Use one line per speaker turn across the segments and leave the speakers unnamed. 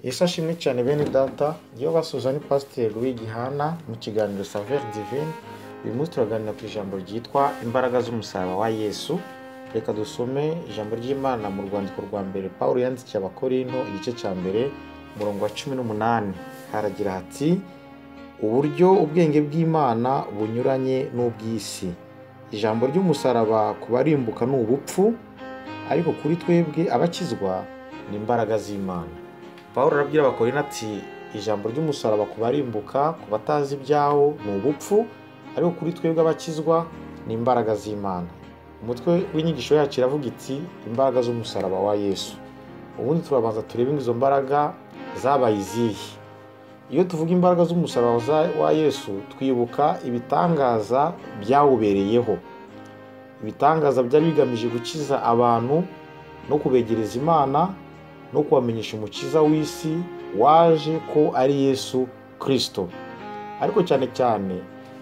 Yesu ashimwe cyane bene data, iyo basuhuza ni Pasiteri Louis Gihana mu kiganiro Saveur Divine. Uyu munsi turaganira ku ijambo ryitwa imbaraga z'umusaraba wa Yesu. Reka dusome ijambo ry'Imana mu rwandiko rwa mbere Pawulo yandikiye Abakorinto, igice cya mbere, umurongo wa 18. Haragira hati: uburyo ubwenge bw'Imana bunyuranye n'ubw'isi. Ijambo ry'umusaraba ku barimbuka ni ubupfu, ariko kuri twebwe abakizwa ni imbaraga z'Imana. Pawulo arabwira Abakorinto ati ijambo ry'umusaraba ku barimbuka, ku batazi ibyawo ni ubupfu, ariko kuri twebwe abakizwa ni imbaraga z'Imana. Umutwe w'inyigisho yacu iravuga iti imbaraga z'umusaraba wa Yesu. Ubundi turabanza turebe izo mbaraga zabaye izihe. Iyo tuvuga imbaraga z'umusaraba wa Yesu, twibuka ibitangaza byawubereyeho. Ibitangaza byari bigamije gukiza abantu no kubegereza Imana no kubamenyesha umukiza w'isi waje ko ari Yesu Kristo. Ariko cyane cyane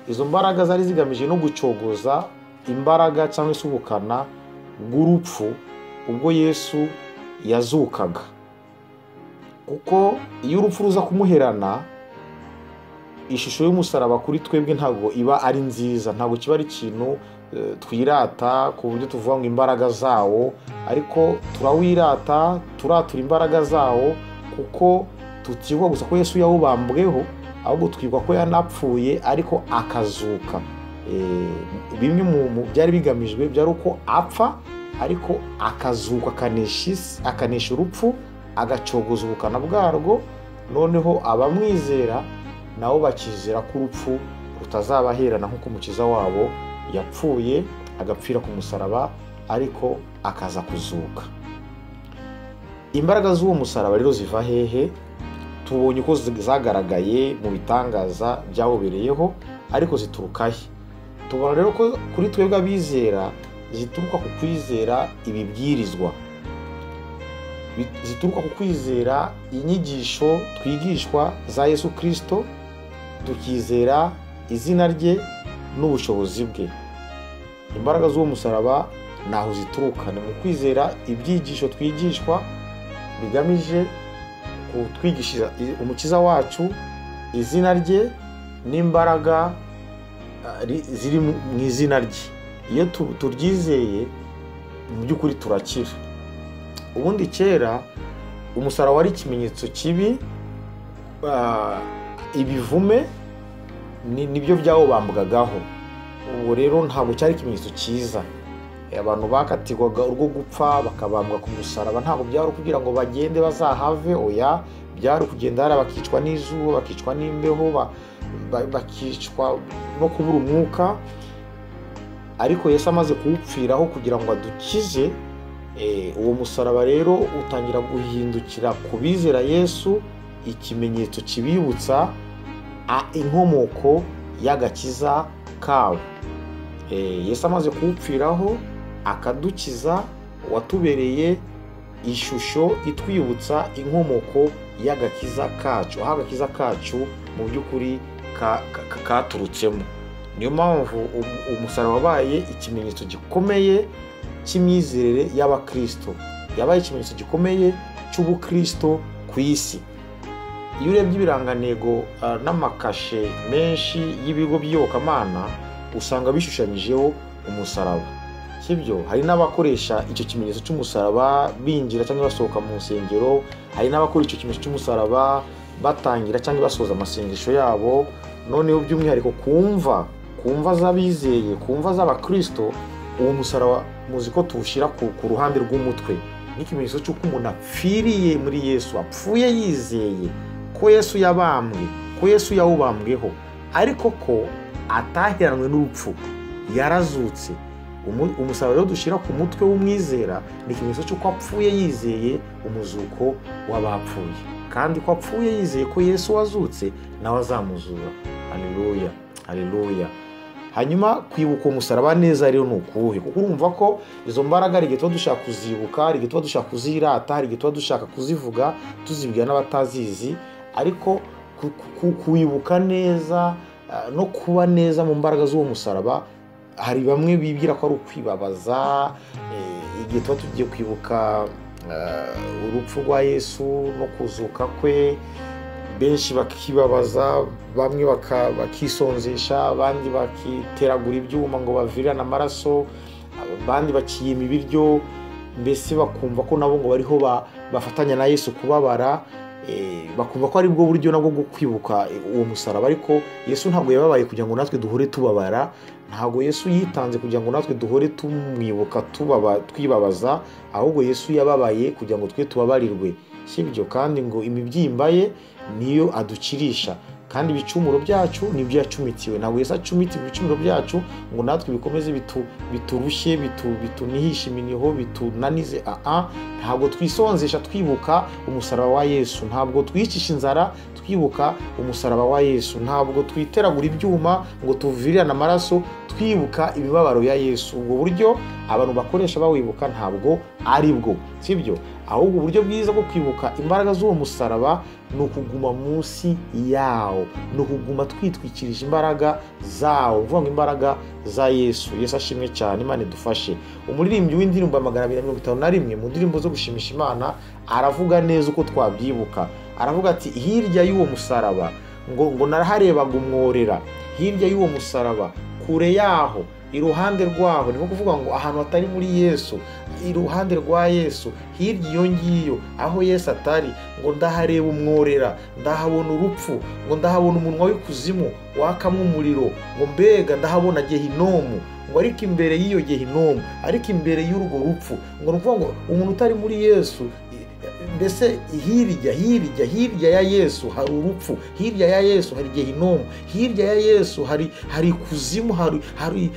izo mbaraga zari zigamije no gucogoza imbaraga cyangwa se ubukana bw'urupfu ubwo Yesu yazukaga. Kuko iyo urupfu ruza kumuherana, ishusho y'umusaraba kuri twebwe ntabwo iba ari nziza, ntabwo kiba ari ikintu twirata ku buryo tuvuga ngo imbaraga zawo, ariko turawirata, turatura imbaraga zawo, kuko tutibuka gusa ko Yesu yawubambweho, ahubwo twibuka ko yanapfuye ariko akazuka. Bimwe mu byari bigamijwe byari uko apfa ariko akazuka, akanesha urupfu, agacogoza ubukana bwarwo, noneho abamwizera nabo bakizera ko urupfu rutazabaherana nk'uko umukiza wabo yapfuye agapfira ku musaraba ariko akaza kuzuka. Imbaraga z'uwo musaraba rero ziva hehe? Tubonye uko zagaragaye mu bitangaza byawubereyeho, ariko zituruka he? Tubona rero ko kuri twebwe abizera zituruka ku kwizera ibibwirizwa, zituruka ku kwizera inyigisho twigishwa za Yesu Kristo, tukizera izina rye n'ubushobozi bwe. Imbaraga z'uwo musaraba naho zituruka, ni mu kwizera ibyigisho twigishwa bigamije kutwigisha umukiza wacu, izina rye n'imbaraga ziri mu izina rye. Iyo turyizeye mu by'ukuri turakira. Ubundi kera umusaraba wari ikimenyetso kibi, ibivume nibyo byawubambwagaho. Ubu rero ntabwo cyari ikimenyetso cyiza. Abantu bakatirwaga urwo gupfa bakabambwa ku musaraba, ntabwo byari kugira ngo bagende bazahave, oya, byari kugenda hari bakicwa n'izuba, bakicwa n'imbeho, bakicwa no kubura umwuka. Ariko Yesu amaze kuwupfiraho kugira ngo adukize, uwo musaraba rero utangira guhindukira ku bizera Yesu ikimenyetso kibibutsa inkomoko y'agakiza kabo. Yesu amaze kuwupfiraho akadukiza, watubereye ishusho itwibutsa inkomoko y'agakiza kacu, aho agakiza kacu mu by'ukuri katurutsemo. Niyo mpamvu umusaraba wabaye ikimenyetso gikomeye cy'imyizerere y'Abakristo, yabaye ikimenyetso gikomeye cy'ubukristo ku isi. Iyo urebye ibirangantego n'amakashe menshi y'ibigo by'iyobokamana, usanga bishushanyijeho umusaraba. Sibyo, hari n'abakoresha icyo kimenyetso cy'umusaraba binjira cyangwa basohoka mu nsengero, hari n'abakora icyo kimenyetso cy'umusaraba batangira cyangwa basoza amasengesho yabo. Noneho by'umwihariko kumva z'abizeye, kumva z'abakristo, uwo musaraba muzi ko tuwushyira ku ruhande rw'umutwe nk'ikimenyetso cy'uko umuntu apfiriye muri Yesu, apfuye yizeye ko Yesu yabambwe, ko Yesu yawubambweho, ariko ko ataheranwe n'urupfu, yarazutse. Umusaraba rero dushyira ku mutwe w'umwizera ni ikimenyetso cy'uko apfuye yizeye umuzuko w'abapfuye, kandi ko apfuye yizeye ko Yesu wazutse nawe azamuzura. Haleluya, haleluya. Hanyuma kwibuka umusaraba neza rero ni ukuhe? Kuko urumva ko izo mbaraga hari igihe tuba dushaka kuzibuka, hari igihe tuba dushaka kuzirata, hari igihe tuba dushaka kuzivuga tuzibwira n'abatazizi, ariko kuwibuka neza no kuba neza mu mbaraga z'uwo musaraba, hari bamwe bibwira ko ari ukwibabaza. Igihe tuba tugiye kwibuka urupfu rwa Yesu no kuzuka kwe, benshi bakibabaza, bamwe bakisonzesha, abandi bakiteragura ibyuma ngo bavirirane amaraso, abandi bakiyima ibiryo, mbese bakumva ko nabo ngo bariho bafatanya na Yesu kubabara, bakumva ko ari bwo buryo nabwo bwo kwibuka uwo musaraba. Ariko Yesu ntabwo yababaye kugira ngo natwe duhore tubabara, ntabwo Yesu yitanze kugira ngo natwe duhore tumwibuka twibabaza, ahubwo Yesu yababaye kugira ngo twe tubabarirwe, sibyo? Kandi ngo imibyimba ye niyo adukirisha, kandi ibicumuro byacu nibyo yacumitiwe. Ntabwo Yesu acumitiwe ibicumuro byacu ngo natwe bikomeze biturushye, bitunihishe iminiho, bitunanize. Ntabwo twisonzesha twibuka umusaraba wa Yesu, ntabwo twicisha inzara twibuka umusaraba wa Yesu, ntabwo twiteragura ibyuma ngo tuvirirane amaraso twibuka imibabaro ya Yesu. Ubwo buryo abantu bakoresha bawibuka ntabwo ari bwo, sibyo? Ahubwo uburyo bwiza bwo kwibuka imbaraga z'uwo musaraba ni ukuguma munsi yawo, ni ukuguma twitwikirije imbaraga zawo, uvuga ngo imbaraga za Yesu. Yesu ashimwe cyane, Imana idufashe. Umuririmbyi w'indirimbo 251 mu ndirimbo zo gushimisha Imana aravuga neza uko twabyibuka. Aravuga ati hirya y'uwo musaraba ngo naraharebaga umworera, hirya y'uwo musaraba, kure yaho, iruhande rwaho, ni kuvuga ngo ahantu hatari muri Yesu, iruhande rwa Yesu, hirya iyo ngiyo aho Yesu atari, ngo ndahareba umworera, ndahabona urupfu, ngo ndahabona umunwa w'ikuzimu wakamwe umuriro, ngo mbega ndahabona Gehinomu, ngo ariko imbere y'iyo Gehinomu, ariko imbere y'urwo rupfu, ngo ni ukuvuga ngo umuntu utari muri Yesu, mbese hirya hirya hirya ya Yesu hari urupfu, hirya ya Yesu hari Gehinomu, hirya ya Yesu hari ikuzimu, hari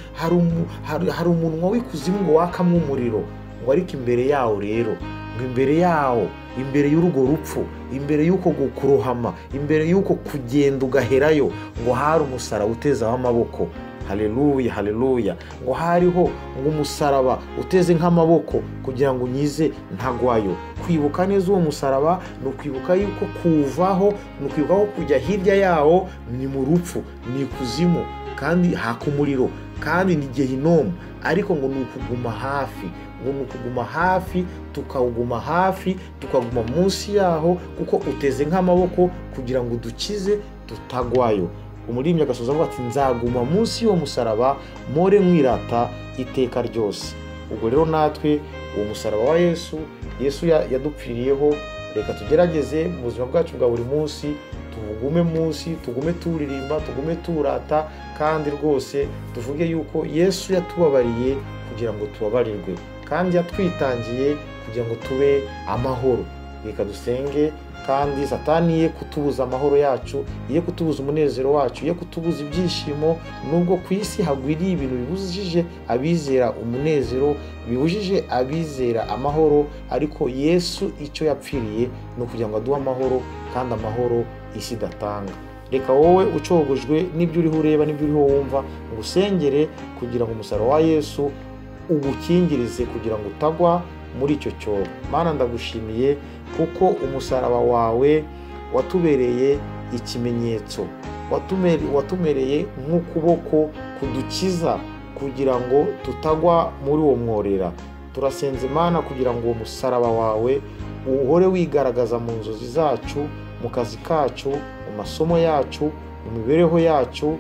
umunwa w'ikuzimu ngo wakamwe umuriro, ngo ariko imbere yawo rero, ngo imbere yawo, imbere y'urwo rupfu, imbere y'uko kurohama, imbere y'uko kugenda ugaherayo, ngo hari umusaraba utezeho amaboko. Haleluya, haleluya. Ngo hariho ngo umusaraba uteze nk'amaboko kugira ngo unyize ntagwayo. Kwibuka neza uwo musaraba ni ukwibuka yuko kuvaho, ni ukwibuka ko kujya hirya yawo ni mu rupfu, ni ikuzimu, kandi haka umuriro, kandi ni Gehinomu. Ariko ngo ni ukuguma hafi, ngo ni ukuguma hafi, tukawuguma hafi, tukaguma munsi yaho, kuko uteze nk'amaboko kugira ngo udukize tutagwayo. Umuririmbyi agasoza avuga ati nzaguma munsi y'uwo musaraba more mwirata iteka ryose. Ubwo rero natwe uwo musaraba wa Yesu, Yesu yadupfiriyeho, reka tugerageze mu buzima bwacu bwa buri munsi, tugume munsi, tugume turirimba, tugume turata, kandi rwose tuvuge yuko Yesu yatubabariye kugira ngo tubabarirwe, kandi yatwitangiye kugira ngo tube amahoro. Reka dusenge, kandi Satani ye kutubuza amahoro yacu, ye kutubuza umunezero wacu, ye kutubuza ibyishimo. Nubwo ku isi hagwiriye ibintu bibujije abizera umunezero, bibujije abizera amahoro, ariko Yesu icyo yapfiriye ni ukugira ngo aduhe amahoro, kandi amahoro isi idatanga. Reka wowe ucogojwe n'ibyo uriho ureba n'ibyo uriho wumva, ngo usengere kugira ngo umusaraba wa Yesu ugukingirize kugira ngo utagwa muri icyo cyobo. Mana, ndagushimiye kuko umusaraba wawe watubereye ikimenyetso, watumereye nk'ukuboko kudukiza kugira ngo tutagwa muri uwo mworera. Turasenze Imana kugira ngo uwo musaraba wawe uhore wigaragaza mu nzozi zacu, mu kazi kacu, mu masomo yacu, mu mibereho yacu,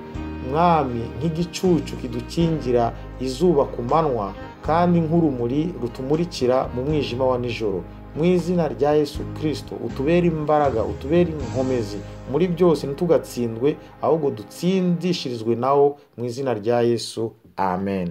Mwami, nk'igicucu kidukingira izuba ku manywa, kandi nk'urumuri rutumurikira mu mwijima wa nijoro. Mu izina rya Yesu Kristo, utubere imbaraga, utubere inkomezi muri byose, ntitugatsindwe ahubwo dutsindishirizwe nawo, mu izina rya Yesu, amen.